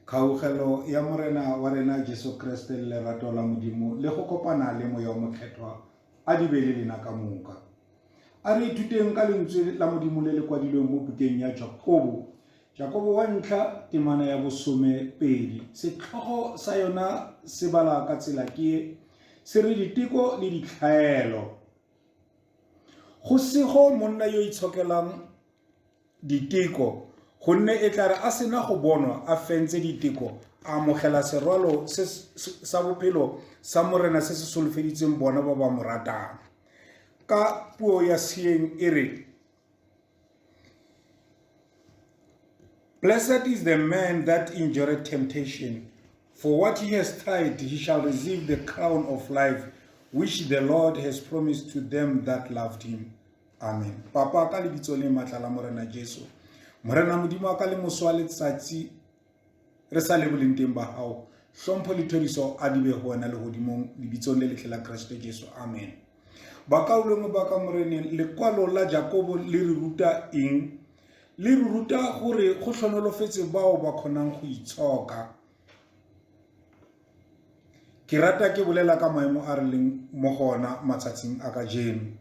Kgaugelo ya Morena wa rena Jesu Kriste le lerato la Modimo le go kopana le Moya o Mokgethwa a di be le lena ka moka. A re ithuteng ka lentswe la Modimo le le kwadilweng mo bukeng ya Jakobo. Jakobo wa ntlha temana ya bosomepedi. Setlhogo sa yona se bala ka tsela ke ye, se re diteko le ditlhaelo. Go sego monna yo itshokelang diteko, gonne e tla re a sena go bonwa a fentse diteko, a amogela serwalo se sa bophelo sa Morena se se solofeditseng bona ba ba mo ratang. Ka puo ya seeng e re, Blessed is the man that endureth temptation, for what he has tried, he shall receive the crown of life, which the Lord has promised to them that loved him. Amen. Papa, ka lebitso le matla la Morena Jesu, Morena Modimo wa ka le moso wa letsatsi re sa le boleng teng ba gago, hlompho le thoriso a di be go wena legodimong lebitsong le letle la Kriste Jesu. Amen. Bakaulengwe ba ka Moreneng, lekwalo la Jakobo le re ruta eng? Le re ruta gore go hlonolofetse bao ba kgonang go itshoka. Ke rata ke bolela ka maemo a re leng mo go ona matsatsing a kajeno.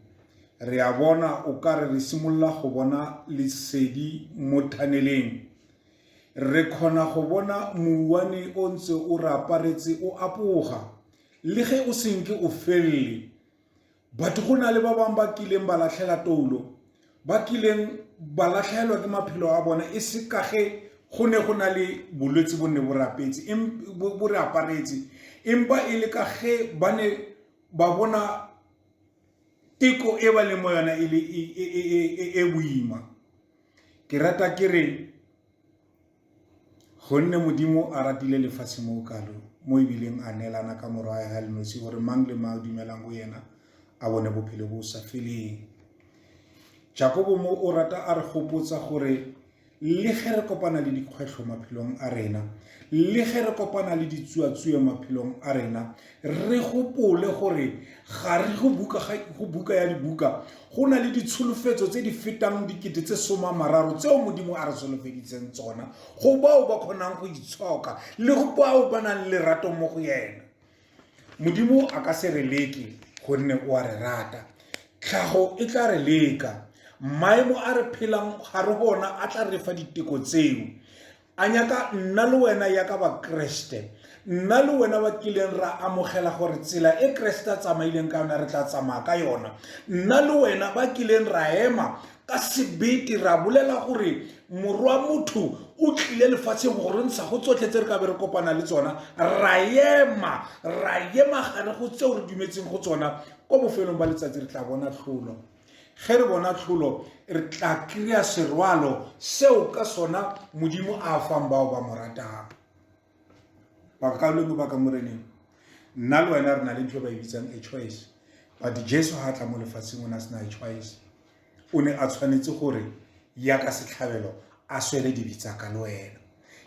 Re a bona o ka re re simolola go bona lesedi mo thaneleng. Re kgona go bona mouwane o ntse o re aparetse o apoga, le ge o senke o felele. But go na le ba bangwe ba kileng ba latlhela toulo, ba kileng ba latlhegelwa ke maphelo a bona e se ka ge go ne go na le bolwetse bo ne bo rapetse bo re aparetse empa e le ka ge ba ne ba bona teko e ba leng mo yona e le e, e, e, e boima. Ke rata ke re Gonne Modimo a ratile lefatshe mo kalo, mo ebileng a neelana ka Morwa wa hae a le nosi, gore mang le mang a dumelang go yena a bone bophelo bo sa feleng. Jakobo mo o rata a re gopotsa gore le ge re kopana le dikgwetlho maphelong a rena, le ge re kopana le ditsuatsue maphelong a rena, re gopole gore ga re go buka go buka ya dibuka go na le ditsholofetso tse di fetang dikete tse soma mararo tseo modimo a re solofeditseng tsona go bao ba kgonang go itshoka le go bao ba nang le lerato mo go yena modimo a ka se re leke gonne o a re rata tlhago e tla re leka maemo a re phelang ga re gona a tla re fa diteko tseo A nyaka nna le wena ya ka Bakreste, nna le wena ba kileng ra amogela gore tsela e Kreste a tsamaileng ka yona re tla tsamaya ka yona, nna le wena ba kileng ra ema ka sebete ra bolela gore morwa motho o tlile lefatsheng go re ntsha go tsotlhe tse re ka be re kopana le tsona, ra ema ra ema gare go tseo re dumetseng go tsona, ko bofelong ba letsatsi re tla bona tlholo. Ge re bona tlholo, re tla kry-a serwalo seo ka sona Modimo a fang bao ba mo ratang. Bakaulengwe ba ka Moreneng, nna le wena re na le ntho e ba e bitsang a choice. But Jesu ha a tla mo lefatsheng o ne a sena a choice. O ne a tshwanetse gore ya ka setlhabelo a swele dibe tsa ka le wena.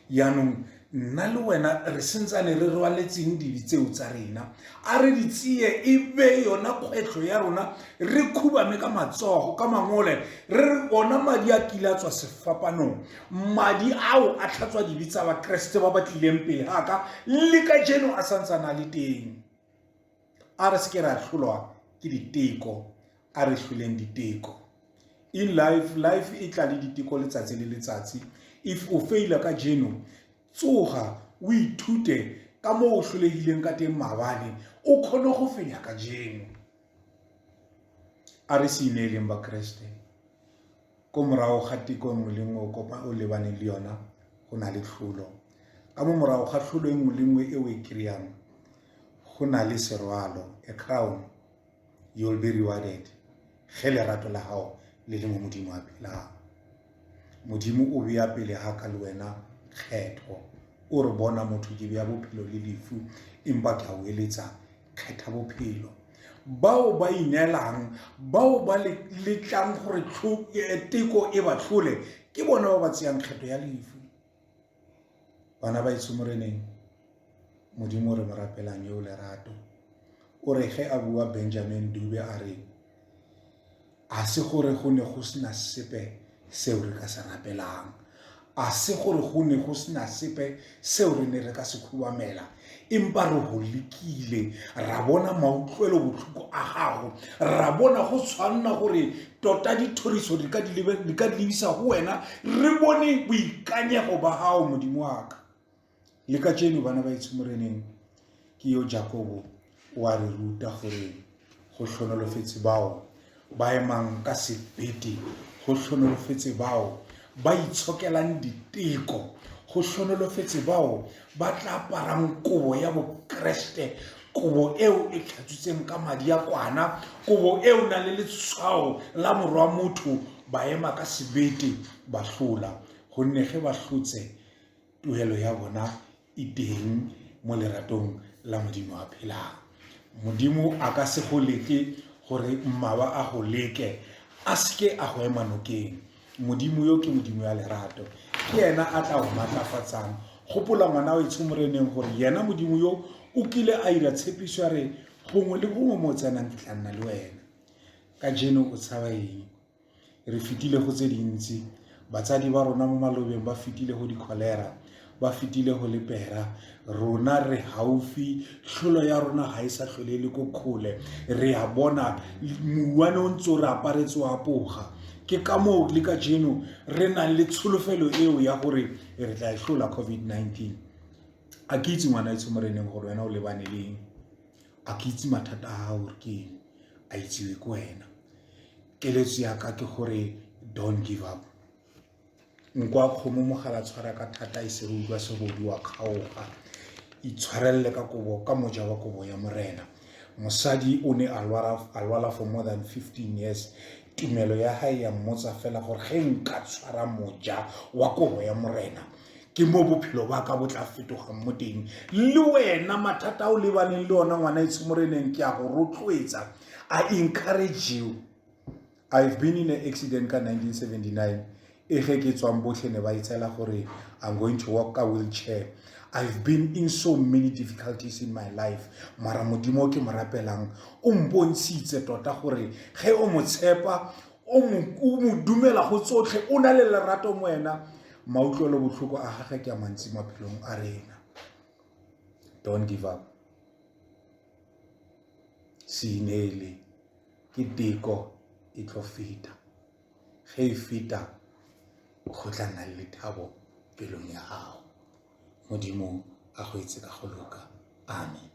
Jaanong nna le wena re sentsane re rwaletseng dibe tseo tsa rena, a re di tseye e be yona kgwetlho ya rona, re khubame ka matsogo ka mangole re re ona madi a kile a tswa sefapanong, madi ao a tlhatswa dibe tsa Bakeresete ba ba tlileng pele ga ka le kajeno a santsane a le teng. A re seke ra hlolwa ke diteko, a re hloleng diteko. In life, life e tla le diteko letsatsi le letsatsi. If o faila ka jeno, tsoga o ithute ka moo o hlolegileng ka teng maabane, o kgone go fenya ka jeno. A re se ineeleng Bakreste. Ko morago ga teko nngwe le nngwe o kopa o lebaneng le yona, go na le tlholo. Ka mo morago ga tlholo e nngwe le nngwe e o e kry-ang, go na le serwalo, a crown. You'll be rewarded ge lerato la gago le le mo Modimo a phelang. Modimo o bea pele ga ka le wena kgetho. O re bona motho ke bea bophelo le lefu, empa ke a o eletsa kgetha bophelo. Bao ba ineelang, bao ba letlang gore eh, teko e ba tlhole, ke bona ba ba tseyang kgetho ya lefu. Bana ba etsho Moreneng, Modimo re mo rapelang yo lerato. O re ge a bua Benjamin Dube a re, a se gore go ne go sena sepe seo re ka se rapelang. A se gore go ne go sena sepe seo re ne re ka se khubamela, empa re go lekile, ra bona mautlwelo botlhoko a gago, ra bona go tshwanna gore tota dithoriso di ka di lebisa go wena, re bone boikanyego ba gago, Modimo wa ka. Le kajeno bana ba etsho Moreneng, ke yo Jakobo o a re ruta gore go hlonolofetse bao ba emang ka sebete, go hlonolofetse bao ba itshokelang diteko, go hlonolofetse bao ba tla aparang kobo ya Bokreste, kobo eo e tlhatswitseng ka madi a kwana, kobo eo nang le letshwao la morwa motho, ba ema ka sebete ba hlola, gonne ge ba hlotse tuelo ya bona e teng mo leratong la Modimo a phelang. Modimo a ka se go leke gore mmaba a go leke, a seke a go ema nokeng. Modimo yo ke Modimo ya lerato, ke yena a tla go matlafatsang. Gopola ngwana wa etsho Moreneng gore yena Modimo yo o kile a ira tshepiso ya re gongwe le gongwe mo o tsenang ke tla nna le wena. Kajeno o tshaba eng? Re fetile go tse dintsi. Batsadi ba rona mo malobeng ba fetile go dikholera, ba fetile go lepera. Rona re gaufi, tlholo ya rona ga e sa tlhole e le ko kgole. Re a bona mouwane o ntse o re aparetse o apoga. Ke ka moo le kajeno re nang le tsholofelo eo ya gore re tla e hlola COVID-19. A ke itse ngwana etsho Moreneng gore wena o lebane le eng. A ke itse mathata a gago gore ke eng, a itsiwe ke wena. Keletso ya ka ke gore don't give up. Nko a kgomo mogala tshwara ka thata e se re utlwa sebodu wa kgaoga. Itshwarelele ka kobo ka moja wa kobo ya morena. Mosadi o ne a lwala for more than 15 years. Tumelo ya hae ya mmotsa fela gore ge nka tshwara moja wa kobo ya morena ke mo bophelo ba ka bo tla fetogang mo teng. Le wena mathata a o lebaneng le ona ngwana etsho moreneng ke a go rotloetsa. I encourage you. I've been in an accident ka 1979 e ge ke tswang botlhe ne ba itsela gore I'm going to walk ka wheelchair. I've been in so many difficulties in my life. Mara Modimo ke mo rapelang o mpontshitse tota gore ge o mo tshepa o mo dumela go tsotlhe o na le lerato mo wena mautlwelo botlhoko a gage ke a mantsi maphelong a rena. Don't give up. Se ineele, ke teko e tlo feta. Ge e feta go tla nna le lethabo pelong ya gago. Modimo a go etse ka go loka. Amen.